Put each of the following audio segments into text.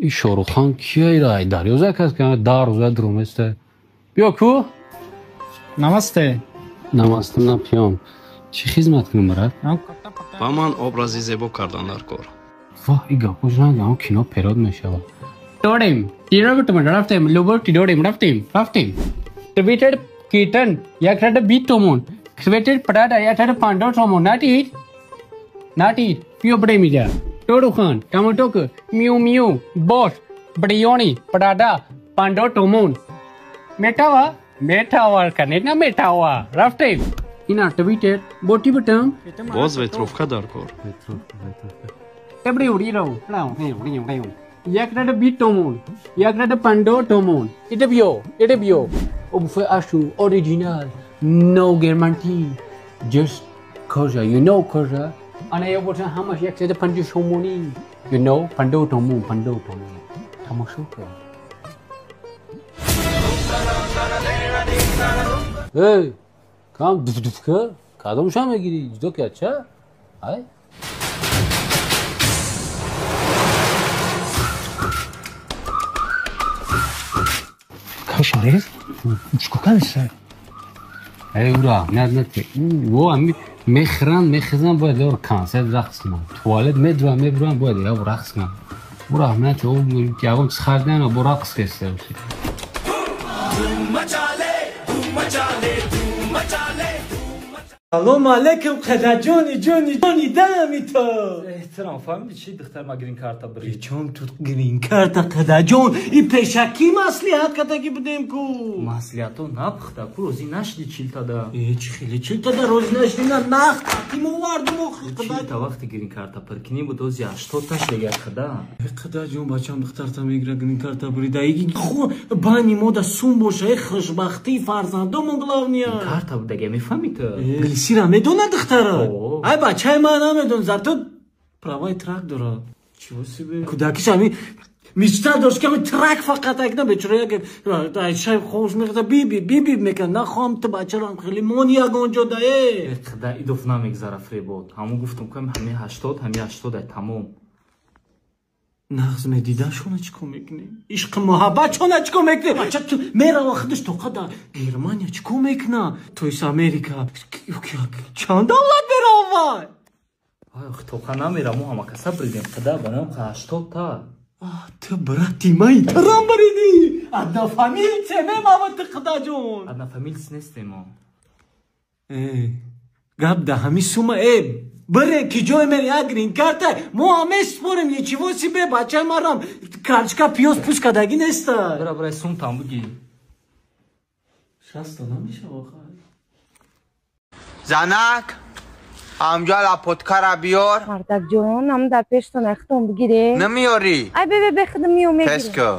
Ин Шоҳруххон кия ира дарё заказ кана 10 рӯза дуруместа. Биё ку? Намасте. Намасте, на пиём. Чӣ хизмат кунам, брат? Ба ман образи зебо кардан дар кор. Воҳ, ин гапҳо ҷанг кино перод мешавад. Дорем, рафтем, любовь дорем, рафтем, рафтем. Твитер китен, яксад 20 томон. Твитер патата, 150 томон. Not eat, not eat. Пиё бре миҷа. Торухан, томаток, миу миу, бос, бриёни, патата, 50 томон. Метава, метава, кане на метава. Рафтем. Ина твитер, боти бутам. Боз ветровка дар кор. Табри ури рав, рав, рав, рав. 120 томон, 150 томон. Ида биё, ида биё. Обуфе ашу, original, no guarantee, just Korea, you know Korea. Ана я боша ҳамаш 150 сомонӣ. You know, 50 томон, 50 томон. Тамошо кун. Эй, кам дуф дуф ка? Кадомша мегирӣ? Ҷудо ки ача? Ай? Шариф, чикор кардиса? Эй, ура, нет, нет, во, ами мехран, мехезан, бояд лор концерт рақс кунам. Туалет медурам, мебурам, бояд яв рақс кунам. Ура, нет, о, ягон чиз харидан, бо рақс кеста. Салом алейкум, қадаҷони ҷони ҷони дами то. Эҳтиром, фаҳмиди чи духтар ма грин карта бирид? Причём тут грин карта, қадаҷон? И пешакӣ маслиҳат кардагӣ будем ку. Маслиҳато напухта ку, розӣ нашди чилтада. Э, чи хеле чилтада розӣ нашди, на нах тақдим овардум охи қада. Чилта вақти грин карта пиркинӣ буд, ози 80 таш дега қада. Э, қадаҷон, бачам духтарта мегира грин карта бирида. Иги ху бани мода сум боша, э, хушбахтии фарзандомон главния. Грин карта будага мефаҳмӣ ту? Англисиро медонад духтара? Ай, бачаи ман намедон, зато праваи трак дорад. Чего себе? Кӯдакиш ҳами мечта дошт ки ҳами трак фақат акна бечора як айшай хош мехӯрда, биби биби мекард. Нахоҳам ту бачарам хеле мон ягон ҷо да э. Қада идоф намегзара фребод. Ҳамон гуфтум ки ҳами 80, ҳами 80 ай тамом. Нағз медида шона чӣ кор мекунӣ? Ишқи муҳаббат шона чӣ кор мекунӣ? Бача ту мерава худаш тоқа дар Германия чӣ кор мекуна? То есть Америка. Чанд давлат мерава вай? Ай, тоқа намера, мо ҳама каса бридем. Қада бароям 80 та. Ту брати май тарам бриди. Однофамилце мемава ту қадаҷон. Однофамилц нестем мо. Э, гап да ҳами сума э Бре, ки ҷой мери, як грин карта, мо ҳаме спорим, ничего себе, бачаи марам карчка пиёз пӯш кардагӣ неста. Бира, бира, сум там буги. 60 намешава хай. Занак, амҷа лапоткара биёр. Мардак ҷон, ам дар пештон ахтон бигире. Намеёрӣ? Ай, бе, бе, бе, худам миём мегирам. Тез ку.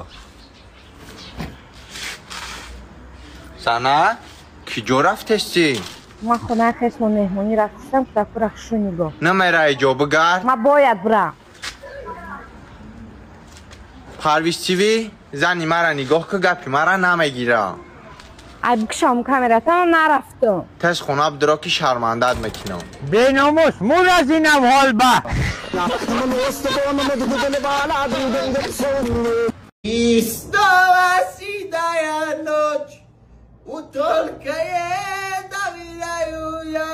Занак, ки ҷо рафтестӣ? Ман хонаи хешмон меҳмонӣ рафтам, кӯдакура хушу нигоҳ. Намераи ҷо бигард? Ман бояд бирам. Парвиз ТВ, зани мара нигоҳ ку, гапи мара намегира. Ай, бикшам камерата, ман нарафтам. Тез хона бидро ки шармандат мекунам. Беномус, мур аз инам ҳол ба. Isto asi daja noć, utolka je da vidaju ja.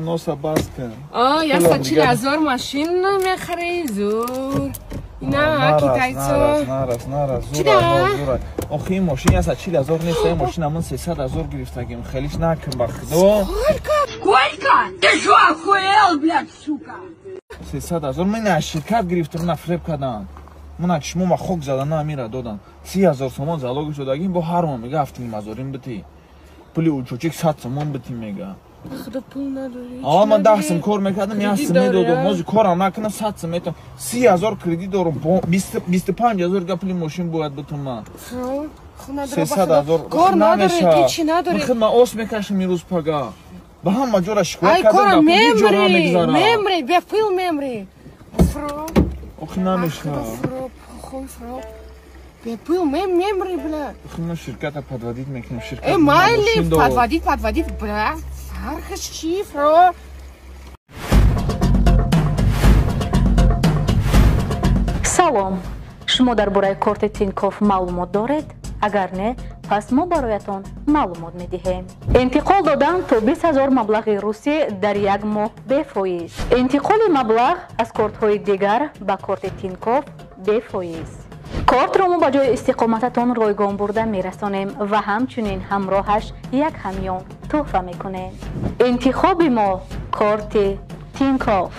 Носа баска. А, я 140 000 машин мехарӣ, зур. Ина, китайцо. Нарас, нарас, зура, зура. Охи, ин мошин 140 000 нест, ин мошина ман 300 000 гирифтагим. Хелиш накун ба худо. Сколько? Сколько? Ты шо, охуел, блядь, сука? 300 000 ман аз ширкат гирифтам, на фреб кардам. Ман чишмо ма хок задан, на амира додан. 30 000 сомон залог шудагим, бо ҳар моҳ мега 7,5 ҳазорим бити. Пули учочик 100 сомон бити мега. Худо пул надорӣ. Ава ман 10 сум кор мекардам, 1 сум медодам. Ҳозир корам накунам, 100 сум метам. 30 ҳазор кредит дорам, 25 ҳазор га пули мошин бояд битум ман. 300 ҳазор кор надорӣ, ҳечи надорӣ. Ман худ ман ос мекашам имрӯз пага. Ба ҳама ҷора шикоят кардам, ҳеҷ ҷо намегузарам. Мемрӣ, бепул мемрӣ. Фро. Охи намешавад. Фро, хуй фро. Бепул мемрӣ, бля. Охи мо ширката подводить мекунем, ширкат. Э, майли, подводить, подводить, бля. Фарқш чӣ, фро? Салом. Шумо дар бораи корти Тинькофф маълумот доред? Агар не, пас мо бароятон маълумот медиҳем. Интиқол додан то 20 ҳазор маблағи русӣ дар як моҳ бефоиз. Интиқоли маблағ аз кортҳои дигар ба корти Тинькофф бефоиз. Кортро мо ба ҷои истиқомататон ройгон бурда мерасонем ва ҳамчунин ҳамроҳаш як ҳамён тӯҳфа мекунем. Интихоби мо корти Тинькофф.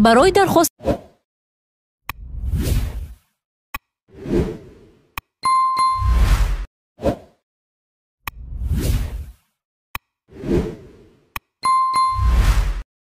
Барои дархост